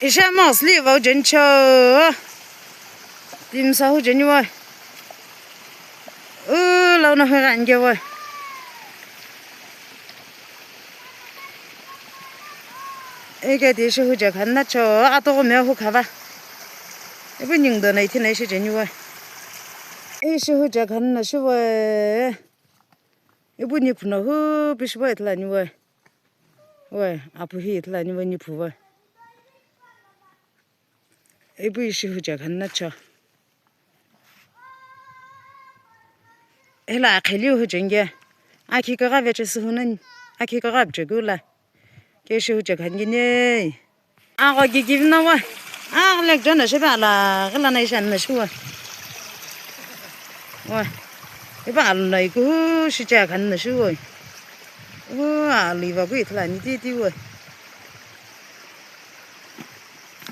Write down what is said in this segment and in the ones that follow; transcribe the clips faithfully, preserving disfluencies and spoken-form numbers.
Isha mostly vau jencho. Timsa hu jeni wa. U launa hu gan ge wa. Ike ti shi hu je khan na cho, atogo me hu khava. Ibu ning do na ithi na ishi jeni wa. Ishi hu je khan na shi wa. Ibu ni phuno hu pi shi wa itla ni wa. Wa, apu hi itla ni wa ni phu wa. Ipu ishi hu je khan na cho. Ela akheli hu jenge. Akhi kagha veche suhuna. Akhi kagha veche gula. Ke ishi hu je khan gene. Ago gigi na wa. Aglek jona shebe ala gila na ishan na shuwa. Wa. Iba alu na iku shi je khan na shuwa. Wa, alu iba ku itla ni ti ti wa.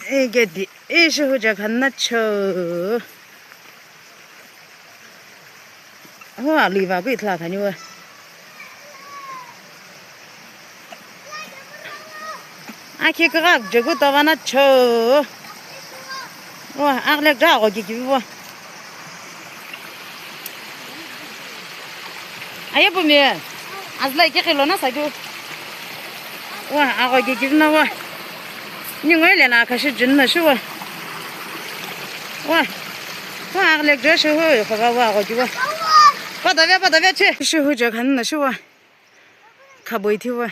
Ike ti, ishi hu je khan na cho. Ho, alu iva ku ithulu akhani wa. Akhi kagha je ku tova na cho. Wa, aglek ja go ki ki wa. Aye bumi, azlai ke khilo na sa kyu. Wa, ago ke kivna wa. Ni ngoi le na ka shi jin na shi wa. Wa. Wa, aglek jo shi hu, ko ba wa go ki wa. Pada ve, pada ve che. Shi hu je khan na shi wa. Kha boi thi wa.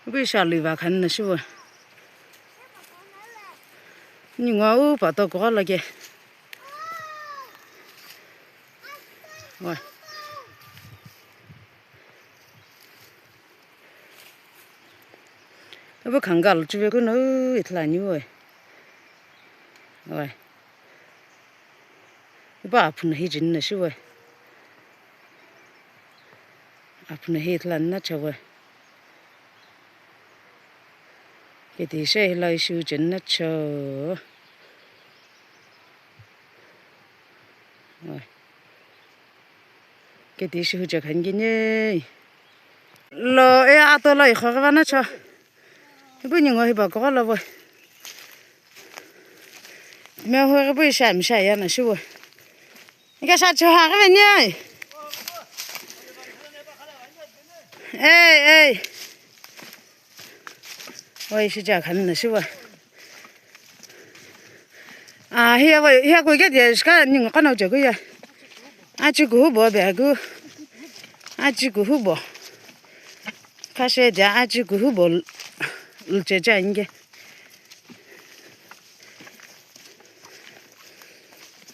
Ipu ishi alu iva khan na shi wa. Ningu u pato kugha lo ke. Wa. Ipu khangalu chive kuno ithulu ani wa. Wa. Ipa aphu na hi jini na shi wa. Aphu na hi ithulu ani na cha wa. Kete isha hila ishi ujeni na cha. Wa. Kete ishi ujekhan gene. Lo e ato lo ikhoghi vana cho. Ipu ningu hipa kogho lo vo. Me hu ghi pu isha misha ya na shi vo. Ika sha cho ha ghi veni ai. Ei, ei. Oi, shi ja khan na shi wa. Ah, hiya wa, hiya ko ge de shika ningu kana je ko ya. Achi kuhu bo be gu. Achi kuhu bo. Ka she de achi kuhu bo l-, luche ja inge.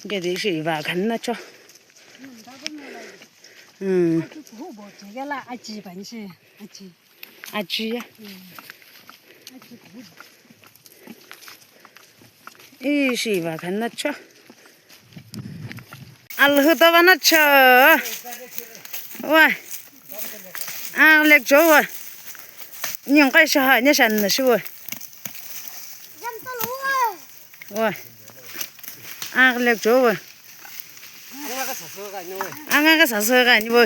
Ge de shi va khan na cho. Hmm. Achi kuhu bo che la achi ban shi. Achi. Achi ya. Ishi va khan na cho. Alhu to va na cho. Wa. Ang lek cho wa. Nyong kai sha ha nya shan na shi wa. Wa. Ang lek cho wa. Ang ka sa so ga ni wa.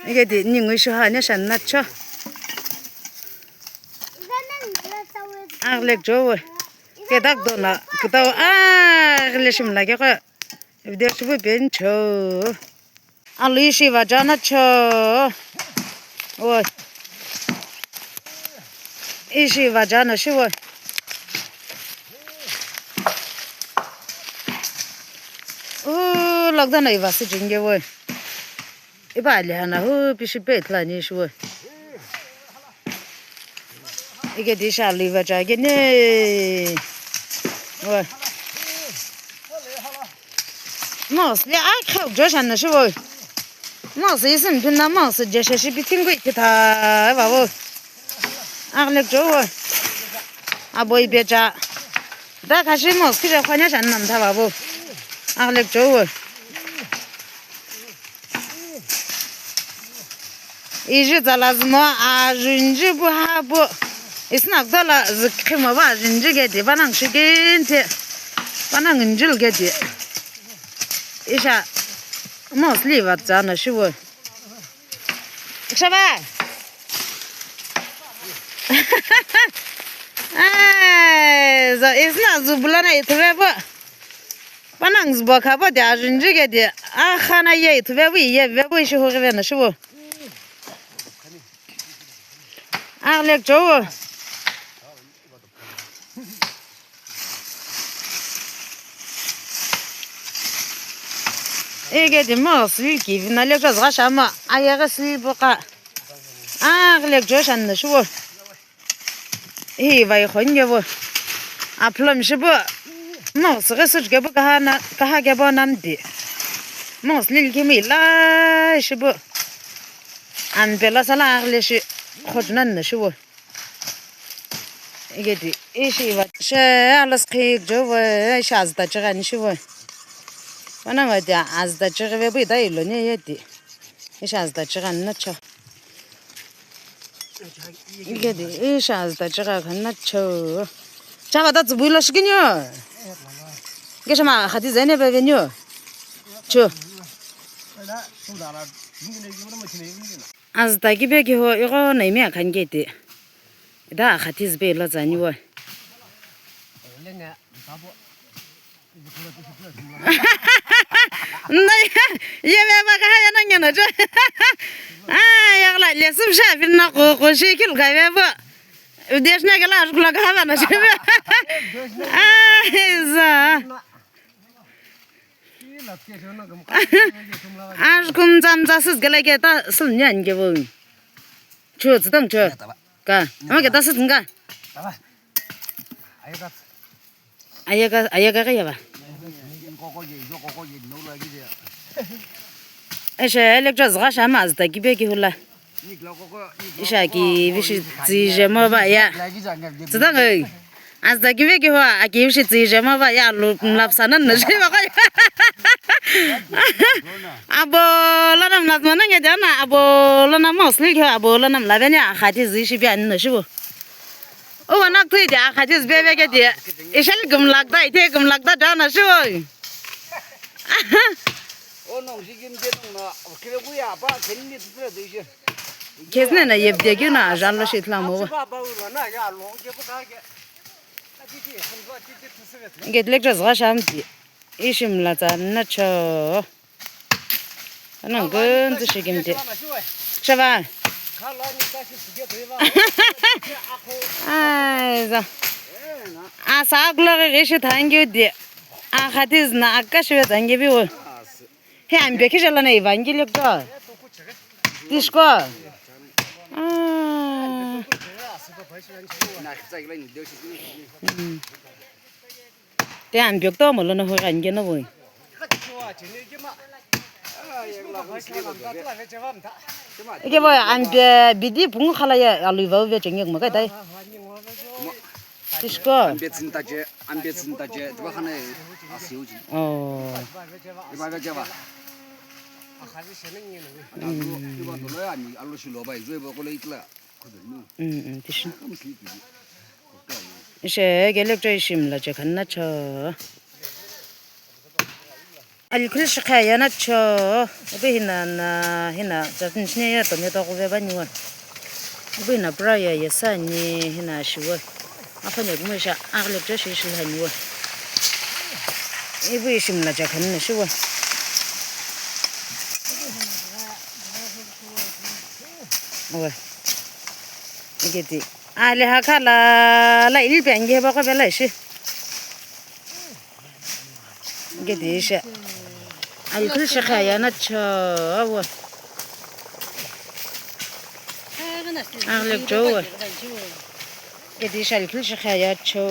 Ike ti ningu isho ha nya shan na cho. Aglek jo we. Ke dak do na kutau agle shim la ke ko. Video shubu pen cho. Alu ishi va ja na cho. Oi. Ishi va ja na shi we. U lockdown ai va si jinge we. Iba ali hana hu pishi pe ithulu ani shuwe. Ike di sha liva ja gene. Wa. Mos, le a khau jo shan na shuwe. Mos, isim pin na mos, je she shi biting gui kita, wa wo. Aglek jo wo. Aboi beja. Da kashi mos, kire khwanya shan nam ta wa wo. Aglek jo wo. Iji tsala zümo ajunji pu ha pu. Isina kutola zükhimo va ajunji keti, vanang shikinti, vanang njil keti. Isha mostly va tsana shiwo. Kshaba. Ai, zo isna zubulana ithuve bo. Panang zubo khabo de ajunju ke de. Akhana ye ithuve bu ye ve bu ishi hughive na shibu. Aghilek jowo. Ege de mo sili ki vina le zgha shama ayeghi sili boka. Aghilek jo shan na shiwo. Hi vai khon ge bo. Aplom shibo. Mo sghe such ge bo kaha na kaha ge bo nan bi. Mo sili ki mi la shibo. An bela sala aghile shi khojnan na shiwo. Igedi ishi iva she alas khik jovo ishi azda chigani shivo. Wana vadi azda chigive bu ida iloni yedi. Ishi azda chigani na cho. Igedi ishi azda chiga khani na cho. Chaga da zubu ilo shikinyo. Gesha ma khadi zene bevenyo. Cho. Azda kibe kiho igho naimi akhan kete. Ida akhathi zübe lo zani wa. Nai, ye me ba ka ya na ngena je. Ah, ya la le sum sha fin na ko ko shi kil ga be bo. Desh na gala kula ga ba na je. Ah, za. Ar kum zam za sis gala ke ta sul nyan ke bo. Chu zidang chu. Ka. Ama ke ta sis nga. Ayaka ayaka ka ya ba. Eshe electro zga shama azda kibe ki hula. Isha ki bishi tsije mo ba ya. Tsida ngai. Azda ki ve ki ho aki bishi tsije mo ba ya lu mlap sanan na shi ba kai. Abo lana mlap mana nge dana abo lana mosli ki abo lana mlap ne akhati zi shi bi an na shi bo. O wana kui de akhati zi be be ke de. Ishal gumlak da ite gumlak da dana shi bo. O nong shi gim de nong na kire ku ya ba kenni tsira de shi. Kesne na yebde keu na ajan lo shi ithulu mo. Nge lectures gha shamti. Ishi mla tsa na cho. Ana ngunzi shikimti. Shava. Ai za. Asa glo ghi shi thangi udi. Akhati zna akashi ve thangi bi wo. He ambe kishela na evangelic to. Tishko. Ah. Mm. Te ambe to mo lo na ho gange no bo. Ike bo ambe bidi pungu khala ya alui vau ve chengek mo kai tai. Tishko. Ambe tsinta che, ambe tsinta che, tiba khana asiu chi. Oh. Tiba ga jaba. Ana lu, tiba dolo ya ani alu shilo ba izoi ba kole itla. Mm, mm, tishi. Ishe gelek choi shim la che khanna cho. Alikhul shikha yana cho. Ibi hina na, hina chutney shine ya tomato kuve bani wa. Ibi hina pura ya yesa ni hina shiwa. Akhane kumo isha aglek cho shi shilhani wa. Ibi shim la cha khanna shiwa. Wa. Igeti. Ale hakhala la ilpe ange ba ko bela shi. Igeti isha. Alikhul shikha yana cho awo. Aglek cho awo. Igeti isha alikhul shikha ya cho.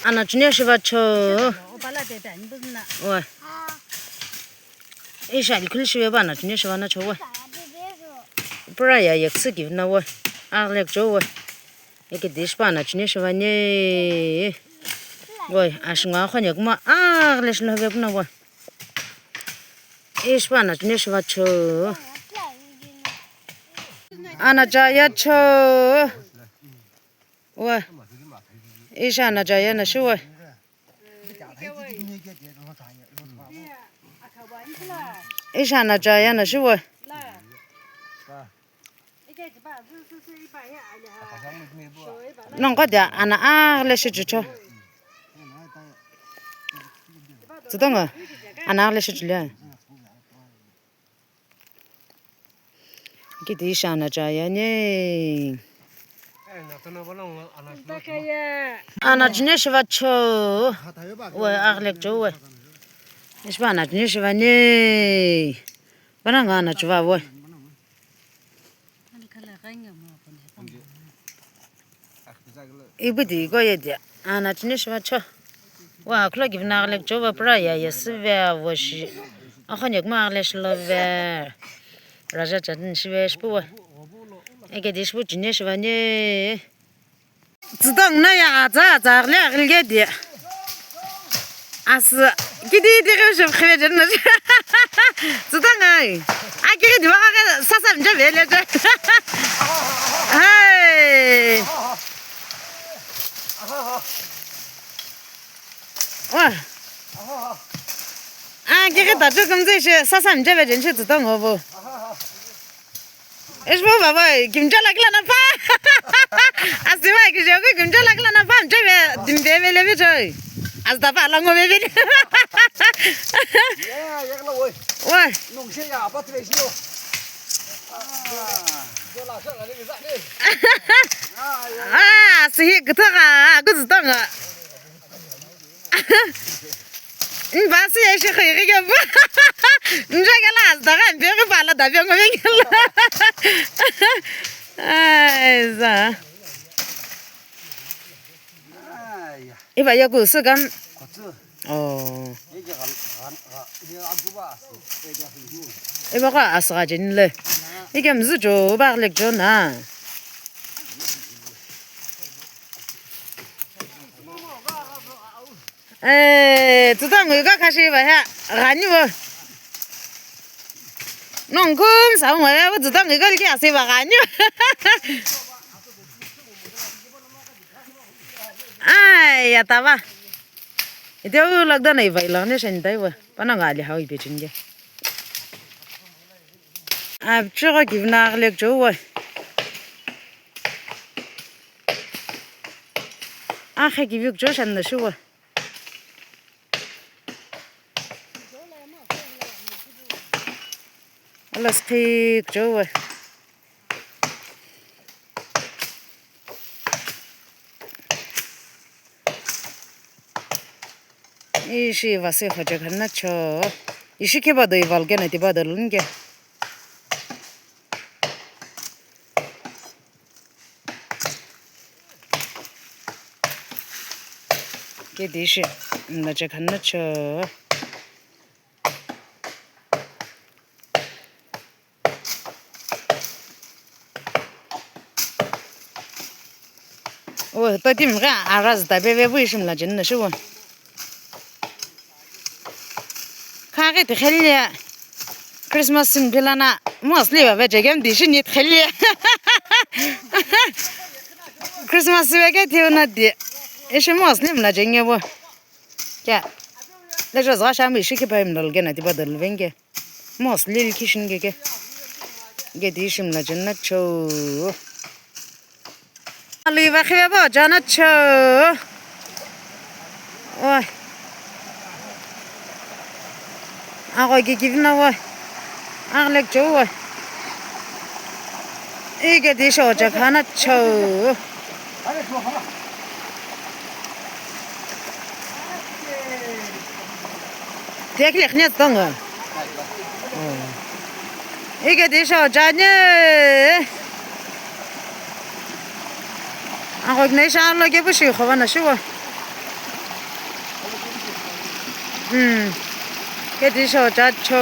Ana chunia shiva cho. Wa. Isha alikhul shive ba na chunia shiva na cho wa. Pura ya yaksi ki na wa. Aglek cho wa. Eke dish ba na chunia shiva ne. Wa, ashunga khone kuma agle shilo ve kuna wa. Ish ba na chunia shiva cho. Ana chaya cho. Wa. Isha ana chaya na shiwa. Ishi anacha ya na shiwe. Nongu de ana aghile shi chucho. Tsutongo ana aghile shi chule. Kiti ishi anacha ya ne. Anacha ne shiva cho. We aghile cho we. Ishi pa anacha ne shiva ne. Panongu anacha va we. Ipu di iko ye di anacha ne shiva cho. Wa khulo kivina aghile cho va pura ya ye sive avo shi. Akho ne kuma aghile shilo ve. Raja chatni shive shipu we. Eke di shipu chine shiva ne. Tsutongu no ya atsa atsa aghile aghile ke di. Asü kiti kiti ke shi khive jen na. Tsutongu ai. A kiri di wa ka sasa mje vele je. Hai. Wa. A kiri ta chu kumzi shi sasa mje ve jen shi tsutongu bo. Ishi bo baba, kimcha lakila na pa. Asi ba kijo ko kimcha lakila na pa, mche be, dimbe be le be choi. Asi da pa lango be be. Ya, ya la woi. Woi. Nung she ya, pa tre shi yo. Ah, yo la sha la ni za ni. Ah, si hi kuta ga, kuta ga. Mbasi ya shi khiri ke bu. Nje ke la da ga mbe ke pala da be ngo be ke la. Ai za. Iba ya ku su kam. Oh. Iba ka asga jin le. Ike mzu jo ba lek jo na. Eh, tsutongu iko kashi ba ya, ghani bo. Nongkum sa ngwe, tsutongu iko liki asi ba ghani. Ai, ya ta ba. Ite u lockdown ai vai lo ne shen dai ba. Panongu ali hau ipe chinge. Ab chiro kivna aglek jo wa. Akhe kivik jo shan na shuwa. Ala skhik jo wa. Ishi vasi khoja khanna cho. Ishi keba do ival kena tiba do lunge. Kedi ishi mlaja khanna cho. O, totimi ghi aghazü ta veve vü ishi mlaja na shiwu. Khaghi tikheli ye Christmas sim pilana mostly va vejegem di ishi ni tikheli ye. Christmas veke thiuna di ishi mostly mlaja nge wu. Kya? Lejo zgha shami ishi kipa imlol kena tiba dol venge. Mostly likhi shinge ke. Ke di ishi mlaja na cho. Ali va khive bo jana cho. Oi. Ago ki kivna oi. Aglek cho oi. Ike di sho ja khana cho. Tekhle khne tonga. Ike di sho jane. Ako nei shan lo ke bushi kho bana shuwa. Hmm. Ke di sho ja cho.